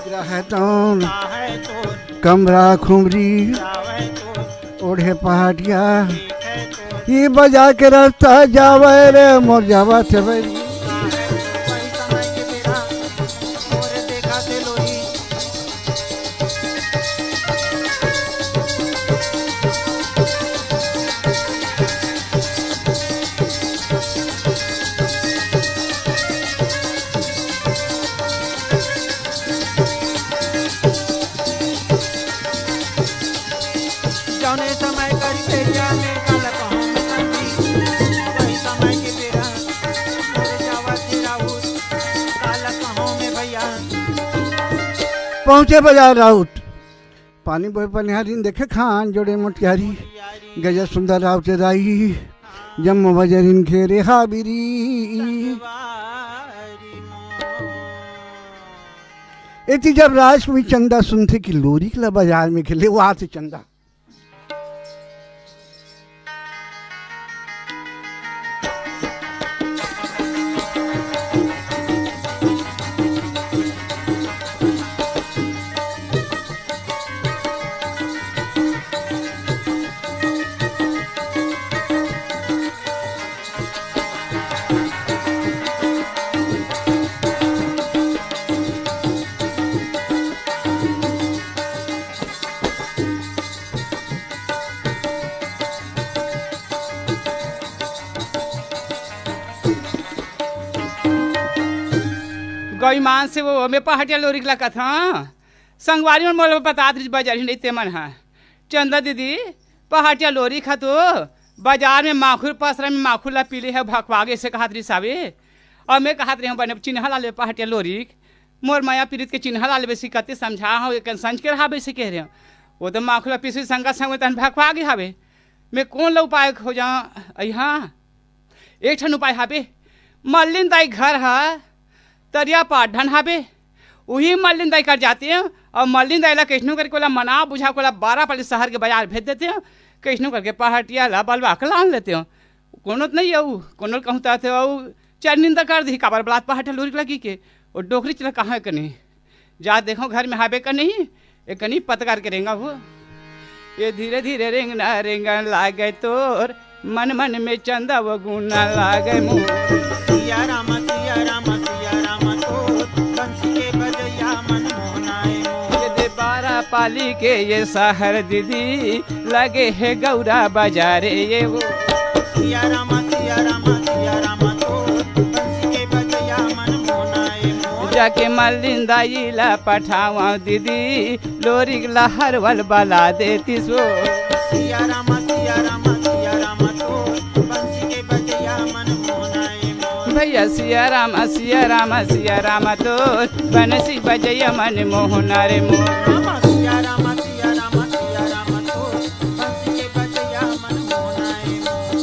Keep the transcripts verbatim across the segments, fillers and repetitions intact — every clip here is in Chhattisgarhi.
रहतौन कमरा खुमरी ओढ़े पहाटिया, ई बजा के रास्ता जावे रे मोर जावा से बैरी। जौने समय करी बेरिया में काला कहूँ में संगी, वही समय के बेरा मोरे जावा जी राउत, काला कहूँ में भैया। पहुँचे बजार राउत, पानी बोहे पनिहारिन देखे खान जोड़े मोटियारी, गजा सुंदर राउत राई, जम्मो बजरिन घेरे हाबिरी। एती जब राजकुमारी चंदा सुनथे कि लोरिक ला बजार में खेले, वो आथे चंदा। गईमान से वो, मैं पहाटिया लोरिक ला कथंव। संगवारी मन मोला बतात रहिस बजरिन, नहीं ते मन ह। चंदा दीदी, पहाटिया लोरिक ह तो बजार में माखुर पसरा में माखुर ला पीले हे, भकवा गे से कहत रहिस हावे। अउ मैं कहत रहेंव, बने चिन्हा ला ले पहाटिया लोरिक, मोर मया पीरित के चिन्हा ला लेबे से कते समझाहूँ, एकन संझ के रहाबे से कहे रहेंव। वो तो माखुर ला पीसे संगा संग में तहन भकवा गे हावे। मैं कोन ला उपाय खोजंव अइहा? एक ठन उपाय हाबे, मल्लिन दाई घर ह तरिया पार डहन हाबे, उही मल्लिन दाई कर जातेंव अउ मल्लिन दाई ला कइसनो करके ओला मना बुझा के ओला बारा पाली सहर के बजार भेज देतेंव, कइसनो करके पहाटिया ला बलवा के लान लेतेंव। कोनो त नइ अउ, कोनो ल कहूँ त अउ चरनिंदा कर दिही, काबर बलात पहाटिया लोरिक लगी के, ओ डोकरी चला कहाँ कनी? जा देखंव घर में हाबे का नहीं, ए कनी पतकार के रेंगा हो। ये धीरे धीरे रेंगना रेंगन लागे तोर, मन मन में चंदा वो गुना लागे मोर। सिया राम, सिया राम, सिया राम तोर, बंसी के बजैया मन मोहनाए मोर। ये दे बारा पाली के ये सहर दीदी, लगे हे गौरा बजारे ये वो। सिया राम, सिया राम, सिया राम तोर, बंसी के बजैया मन मोहनाए मोर। जाके मल्लिन दाई ला पठावंव दीदी, लोरिक ला हरवल बला देतिस वो। सिया राम, सिया राम, सिया राम तोर, बंसी के बजैया मन मोहनाए मोर। भैया सिया राम, सिया राम, सिया राम तोर, बंसी बजैया मन मोहना रे मोर। राम, सिया राम, सिया राम, सिया राम तोर, बंसी के बजैया मन मोहनाए मोर।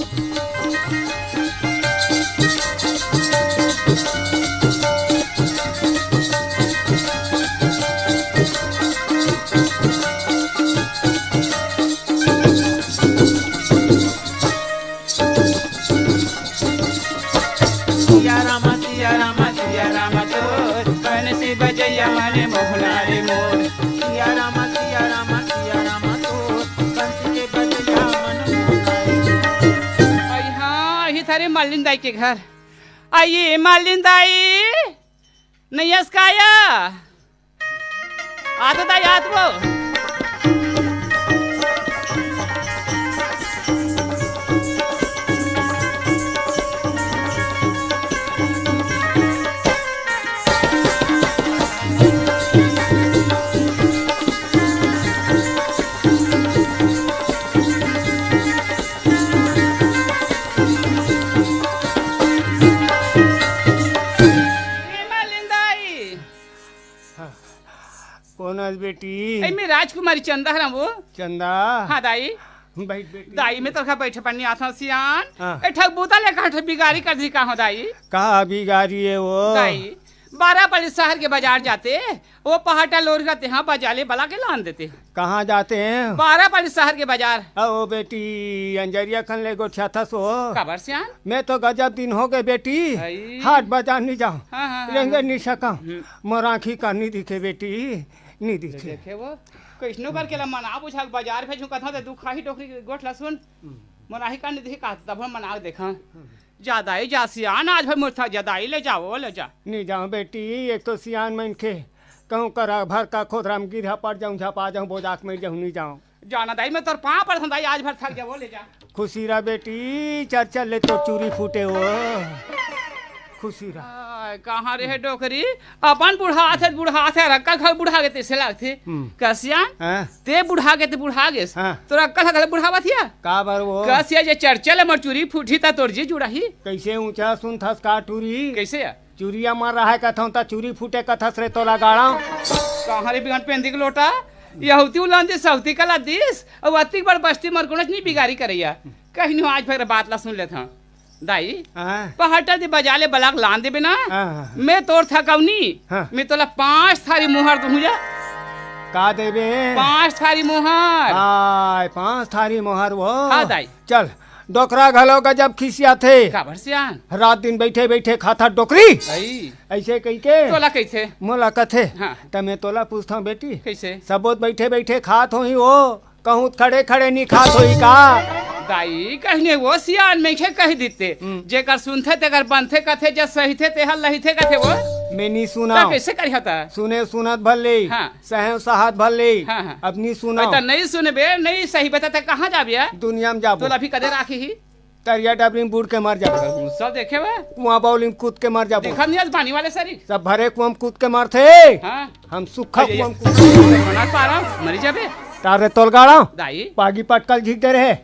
सिया राम, सिया राम, सिया राम तोर, बंसी बजैया मन मोहना रे मोर। सिया राम, सिया राम, सिया राम तोर, बंसी के बजैया मन मोहना रे मोर। अई हाँ, अही थारे मल्लिन दाई के घर। अई मल्लिन दाई, नइ अस का या? आत वो दाई, आत वो। ए मल्लिन दाई। हाँ। कोन अस बेटी? ए, मैं राजकुमारी चंदा हरंव वो। चंदा? हाँ दाई। बैठ बेटी। दाई, मैं तोर घर बइठे पन्नी आथंव सियान। हाँ। ए ठग बूता ले कहाँ ठग बिगारी कर दिही का हो दाई? का बिगारी हे वो? दाई, बारह पाली शहर के बाजार जाते, वो पहाटा लोरी रहते, हाँ, बजाले बला के लान देते। कहाँ जाते हैं? बारह पाली शहर के बाजार। अ, ओ बेटी, अंजरिया खन ले गोठियाथस हो। काबर सियान? मैं तो गजब दिन हो गए बेटी, आई। हाट बाजार नहीं जाऊँ। हाँ, हाँ, हाँ, रेंगे हाँ। नहीं सकूँ। हम्म। मोर आँखी का नहीं दिखे बेटी, नहीं ले दिखे। देखे वो, कैसनो करके ला मना बुझा के बाजार भेजूँ, कथा दे दुख खाही डोकरी गोठ ला सुन। हम्म। मोर आँखी का नहीं दिखे, कहा तब हम मना के देखा। हम्म। जा दाई, जा सियान, आज भर मोर था, जा दाई, ले जाओ, ले जा। नहीं जाऊँ बेटी, एक तो सियान मनखे, कहूँ करा भर का खोदरा में गिरहा पड़ जाऊँ, झपा जाऊँ, बोजाक मर जाऊँ, नहीं जाऊँ। जाना दाई, मैं तोर पाँव पड़थन दाई, आज भर थक जाओ, ले जा। खुशी रह बेटी, चल चल ले तो चूरी फूटे हो। खुशी रह। आय, कहाँ रे हे डोकरी? अपन बुढ़ाथे, बुढ़ाथे, रक्का घर बुढ़ा गे तइसे लागथे। हम्म। कसियान, हाँ। ते बुढ़ा गे, ते बुढ़ा गेस। हाँ। तोर अक्कल ह घलो बुढ़ावत हिया? का बर वो? कसिया जे चर्चा ले मोर चूरी फूटही त तोर जी जुड़ाही। कइसे ऊंचा सुनथस का टूरी? कइसे या? चूरिया मर रहा है कथौं त चूरी फूटे कथस रे तोला गाड़ा। कहाँ रे बिगन पेंदी के लोटा? यहूती उलान दिस, सौती कला दिस, अउ अतिक बड़ बस्ती मर कोनोच नी बिगारी करैया। कहिनो आज फेर बात ला सुन लेथन। दाई, हाँ। पहाटा दे बजाले बलाक लान देबे ना, हाँ, हाँ, हाँ। मैं तोर थकौनी, हाँ। मैं तोला पाँच थारी मोहर दूहूँ जा। का देबे? पाँच थारी मोहर। आय, पाँच थारी मोहर वो। हाँ, दाई। चल, डोकरा घलो गजब खिसियाथे। काबर सियान? रात दिन बइठे बइठे खाता डोकरी। आई। अइसे कहिके। तोला कहिथे? मोला कथे। हाँ। त मैं तोला पूछथौं बेटी। कइसे? सबो त बइठे बइठे खात होही वो। कहूँ त खड़े खड़े नी खात होही का? दाई, कहिने वो सियान मनखे कहि दिते। हम्म। जेकर सुनथे तेकर बनथे कथे, जे सहिथे तेहर लहिथे कथे वो। मैं नी सुनौं। त कइसे करिहा त? सुने सुनत भर ले, हाँ। सहे सहत भर ले। हाँ, हाँ। अब नी सुनौं। त नइ सुनबे, नइ सहिबे त कहाँ जाबे? दुनिया में जाबो। तोला भी कदे राखही? तरिया डबरी में बूड़ के मर जाबो। सब देखे बे। कुआं बाउली में कूद के मर जाबो। देखा नहीं आज पानी वाले सरी। सब भरे कुआं में कूद के मरथे। हाँ। हम सुखा अरे, कुआं में कूद के मरथे। मना पारा, मरी जाबे। तारे तोलगाड़ा। दाई। पागी पटकल झीक दे रहे।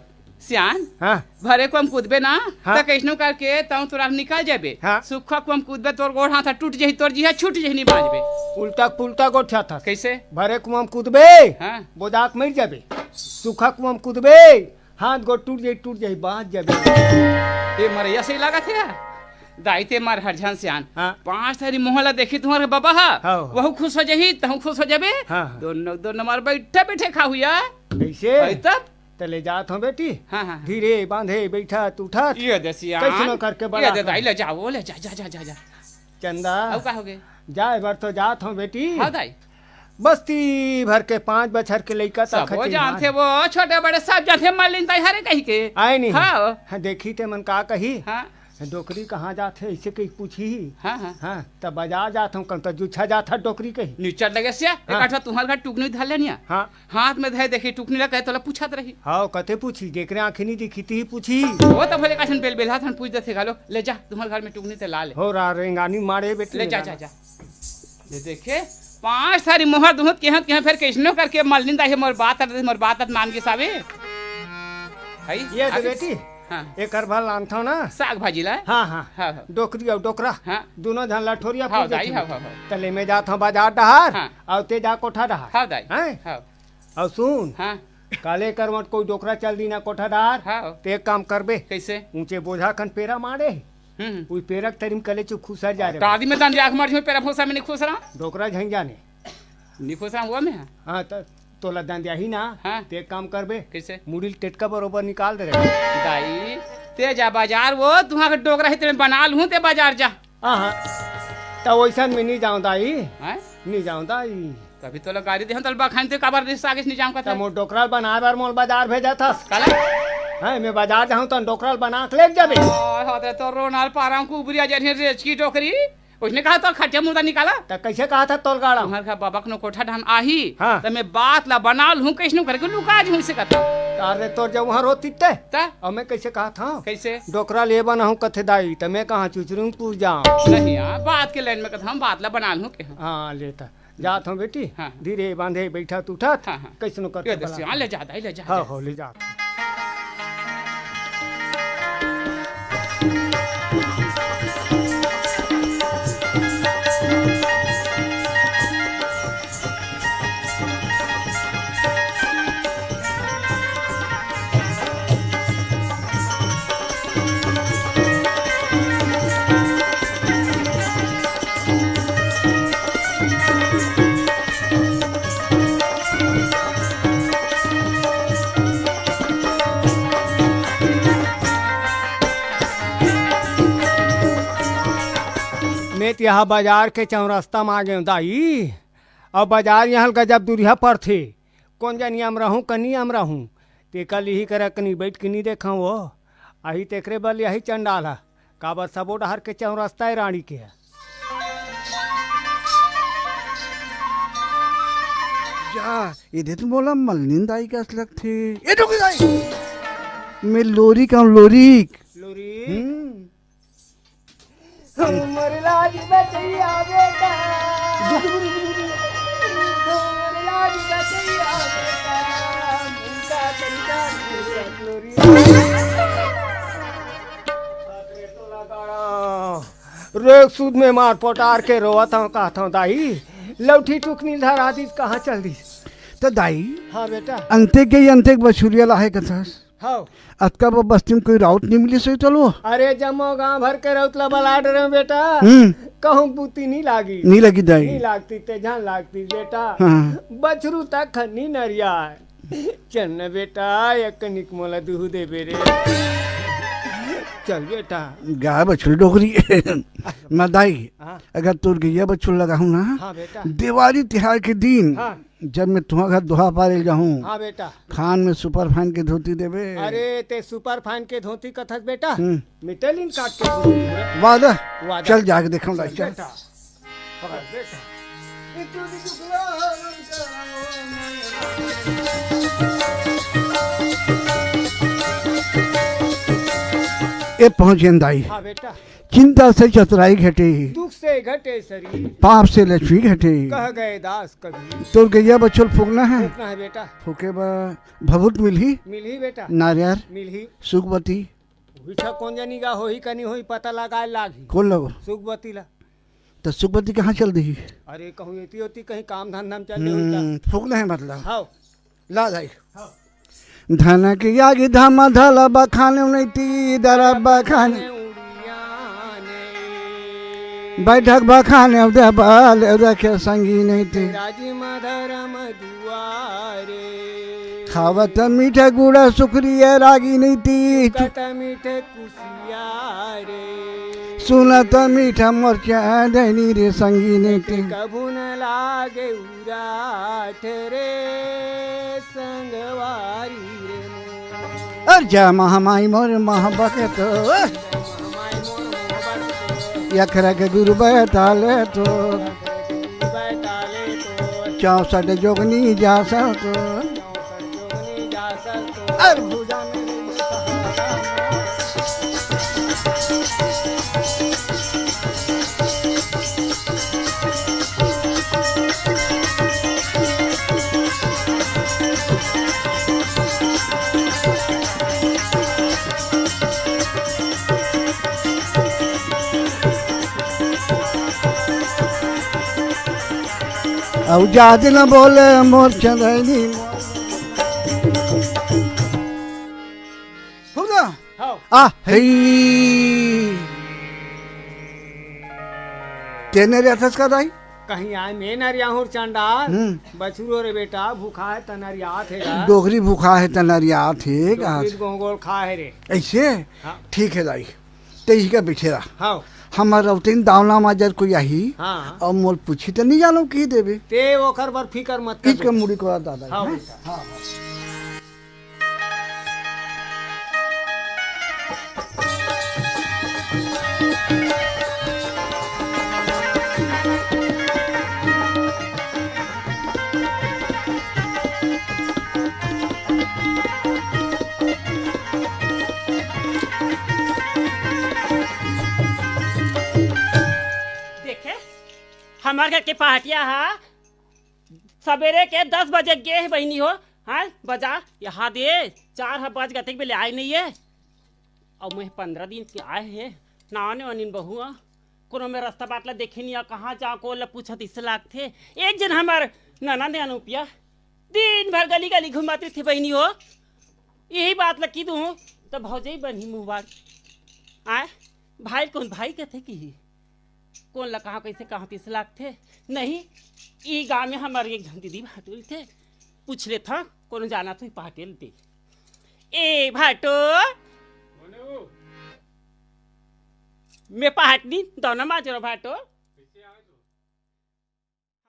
सियान। हाँ। भरे कुआं में कूदबे ना, हाँ। त कइसनो करके तौं तोरा निकल जाबे। हाँ। सुखा कुआं में कूदबे, तोर गोड़ हाथ टूट जही, तोर जीहा छूट जही, नहीं बांचबे। उल्टा पुल्टा गोठियाथस। कइसे? भरे कुआं में कूदबे। हाँ। बोजाक मर जाबे। सुखा कुआं में कूदबे। हाथ गोड़ टूट जाई, टूट जाई, बांच जाबे। ए मरैया सही लागत हे यार। दाई ते मर हर झन सियान। हाँ। पाँच थारी मोहर ला देखी तुम्हर बबा हा। हाँ। वहू खुश हो जाही, तहूँ खुश हो जाबे। हाँ, हाँ। दोनों, दोनों मर बइठे बइठे खाहू यार। कइसे? अई तब? त ले जात हौं बेटी। हाँ, हाँ। धीरे बांधे बइठत उठत। ये दे सियान। कइसनो करके ये बड़ा दे दाई, ले जाओ, ले जा, जा, जा, जा, जा। चंदा। अब का होगे? जाए बर तो जात हौं बेटी। हाँ दाई। बस्ती भर के पाँच बछर के लइका त सबो खटिन जानथे हार। वो, छोटे बड़े सब जानथे, मलिन दाई हरे कहिके। आय नहीं। हाँ। हाँ, देखी ते मन का कही। हाँ। डोकरी कहाँ जाथे, अइसे कहि पूछही। हाँ, हाँ। हाँ, त बजार जात हौं, कम त जुच्छा जात ह डोकरी कही। निचट लगे से, हाँ। एक आठवा तुम्हर घर टुकनी धर लेनिया। हाँ। हाथ में धरे देखी, टुकनी ला कहे, तोला पूछत रही। हाँ, कथे पूछी, जेकरे आँखी नहीं दिखी, तिही पूछी। वो त भले कासन बेल बेलहा थन पूछ देथे घलो, ले जा, तुम्हर घर में टुकनी ते ला ले। हो रहा रेंगानी मारे बेटी ले जा, रेंगानी। जा, जा। ले देखे, पाँच थारी मोहर दुहत केहत केहत फेर कइसनो करके मलिन दाई हे, मोर बात, मोर बात मान के सावे। हई, ये तो आगे। बेटी, हाँ। एकर भर लानथौं ना। साग भाजी ला। हाँ, हाँ। हाँ, हाँ। डोकरी अउ डोकरा। हाँ। दोनों झन लठोरिया हाँ, पूछ दाई, देथे। हाँ, हाँ, हाँ। तले में जात हौं बजार डहार, हाँ। अउ ते जा कोठा डहार। हाँ, दाई। हैं? हाँ। अउ सुन, हाँ। काले करवट कोई डोकरा चल दी ना कोठा डहार, हाँ। ते एक काम करबे। कइसे? ऊंचे बोझा खन पेरा मारे। हम्म। उई पेरा के तरी में कले चुप खुसर जा रे। टादी में दंदिया के मर जहूँ, पेरा भूसा में नहीं खुसरा। डोकरा झन जाने। नहीं खुसरा हुआ में? हाँ, त तोला दंदियाही ना, हाँ। ते एक काम करबे। कइसे? मुड़ी ल टेटका बरोबर निकाल दे रे। दाई, ते जा बजार वो, तुहाँ के डोकरा ही ते बना लूँ, ते बजार जा। हाँ, हाँ। त वइसन में नहीं जाऊँ दाई। हैं? नहीं जाऊँ दाई। तभी तोला गारी देहूँ, तोला बखान ते काबर रिस आगे से नहीं जाऊँ त कहता। मोर डोकरा ल बनाए बर मोला बजार भेजत हस। काला? हैं, मैं बजार जाहूँ त डोकरा ल बना के लेके जाबे। ओए, हो ते तो रोनाल पारा कुबरिया जरिए रेचकी डोकरी। उसने कहा, "तोर खटिया मुर्दा निकाला।" त कइसे कहा था तोलगाड़ा? तुम्हर घर बबक नो कोठा डहन आही, हाँ। त मैं बात ला बना लूँ, कइसनो करके लुका जहूँ से कथा। अरे तोर जब वहाँ रोती ते? त? अउ मैं कइसे कहा था? कइसे? डोकरा ले बनाहूँ कथे दाई, त मैं कहाँ चुचरुंगपुर जाऊँ? नहीं यार, बात के लाइन में कथा हम बात ला बना लूँ के हम। हाँ, लेता। जात हौं बेटी, हाँ। धीरे बांधे बइठत उठत, हाँ, हाँ। कइसनो करके ये दे बला। सियान ले जा, दाई ले जा, हाँ, जा। हो, ले जा। तिहा बाजार के चौरस्ता म आ गेंव दाई, अउ बाजार इहाँ ले गजब दूरिहा परथे। कोन जनी अमराहूँ कनी अमराहूँ, तेकर ले इही करा कनी बइठ के नी देखंव वो। आही तेकरे बर ले आही चंडाल ह, काबर सबो डहर के चौरस्ता ए राँड़ी के ह। जा, एदे तो मोला मलनीन दाई कस लगथे। ए डोकरी दाई, मैं लोरिक हँव, लोरिक। लोरिक? हम्म। हमर लाज बचैया बेटा, हमर लाज बचैया बेटा, मुंडा तैयार कर लोरी। रे सूद में मार पोटार के रोवत हँव, कहत हँव दाई, लौठी टुकनी धरा दिस, कहाँ चल दिस? त दाई, हाँ बेटा। अंते के अंते के बछुरिया लाहे कथस। हव। अतका बड़ बस्ती म कोई राउत नइ मिलिस होही तोला? अरे, जम्मो गांव भर के राउत ला बला डरेंव बेटा। हम्म। कहूं बूती नइ लागिस। नइ लागिस दाई। नइ लागतिस ते झन लागतिस बेटा। हाँ। बछरू तक ह नइ नरियाय। चल न बेटा, एक कनिक मोला दूहू देबे रे। चल बेटा। गाय बछरू डोकरी। मैं दाई, हाँ। अगर तोर गइया बछरू लगाहूं ना, हाँ बेटा। देवारी तिहार के दिन, हाँ। जब मैं तुंहर घर दोहा पारे जाहूं, हाँ बेटा। खान में सुपर फाइन के धोती देबे। अरे, ते सुपर फाइन के धोती कथस बेटा? हम्म। मिटेलिन काट के धोती रे। वादा? वादा। चल जाके देखंव दाई, चल चल। बेटा। चल बेटा। ए पहुंच गेन दाई। हाँ बेटा। चिंता से चतुराई घटे, दुख से घटे शरीर, पाप से लक्ष्मी घटे। कह गए दास कबीर। तोर गइया बछरू ल फूकना हे। फूकना हे बेटा। फूके बर भभूत मिलही? मिलही बेटा। नारियर? मिलही। सुगबती? उही छा कोन जनी गा होही कनी होही पता लगाए लागही। कोन लगो? सुगबती ला। त सुगबती कहाँ चल दिही? अरे कहूँ एती ओती कहीं काम धंधा म चल दिही त। हम्म, फूकना हे मतलब। हव। ला दाई। हव। धन के आगी धम धल बखाने नइती दरब बखाने। बैठक बखाने देबल रखे संगी नइती। राजी म धरम दुआरे। खावत मीठा गुड़ा सुखरी ए रागी नइती। चुकत मीठे कुसिया रे। सुनत मीठा मोर चांदनी रे संगी नइती। कभू न लागे उराठ रे संगवारी रे मोर। अरे जा महामाई मोर महाबा के तो। यखरा के गुरु बैताले तो। चौसठ जोगनी जा सतो। अरे भुजा में अउ जादे न बोले मोर चंदैनी। हो ना? हव। आ, हई। तेने रहथस का दाई? कहीं आय में नरियाहूं चंडाल। हम्म। बछरू रे बेटा, भूखा हे त नरियात हे गा। डोकरी भूखा हे त नरियात हे गा। डोकरी गोंगोल खा हे रे। अइसे? हाँ। ठीक हे दाई। ते इही का बइठे रह। हाँ। हमर रौतेन दावना मा जर कोई आही, हाँ। अउ मोल पूछी त नइ जानव कहि देबे। ते ओकर बर फिकर मत कर इचका बेटा। मुड़ी कोड़ा दादा, हाँ हैं? बेटा। हाँ। देखे, हमर घर के पहाटिया हा सबेरे के दस बजे गे हे बहिनी हो, हाँ, बजार, यहाँ दे, चार ह बज गे, अतेक बेर ले आय नइ हे। अउ मैं पंद्रह दिन के आय हे, नाने वानिन बहू ह, कोनो में रस्ता बाट ला देखे नइ हे, कहाँ जांव, कोन ला पूछंव तइसे लागथे। एक झन हमर ननद हे अनुपिया, दिन भर गली गली घुमत रहिथे बहिनी हो। इही बात ला कहि दूहूं, त भौजई बनही मुंह बार। आय, भाई कोन भाई कथे किही। कोन ला कहाँ कइसे कहाँ तइसे लागथे। नहीं, ई गांव में हमर एक झन दीदी भाटो रहिथे, पूछ लेथंव, कोनो जानत होही पहाटिया ल ते। ए भाटो, मैं पहाटनी दौना माजरो भाटो। से आवे तो।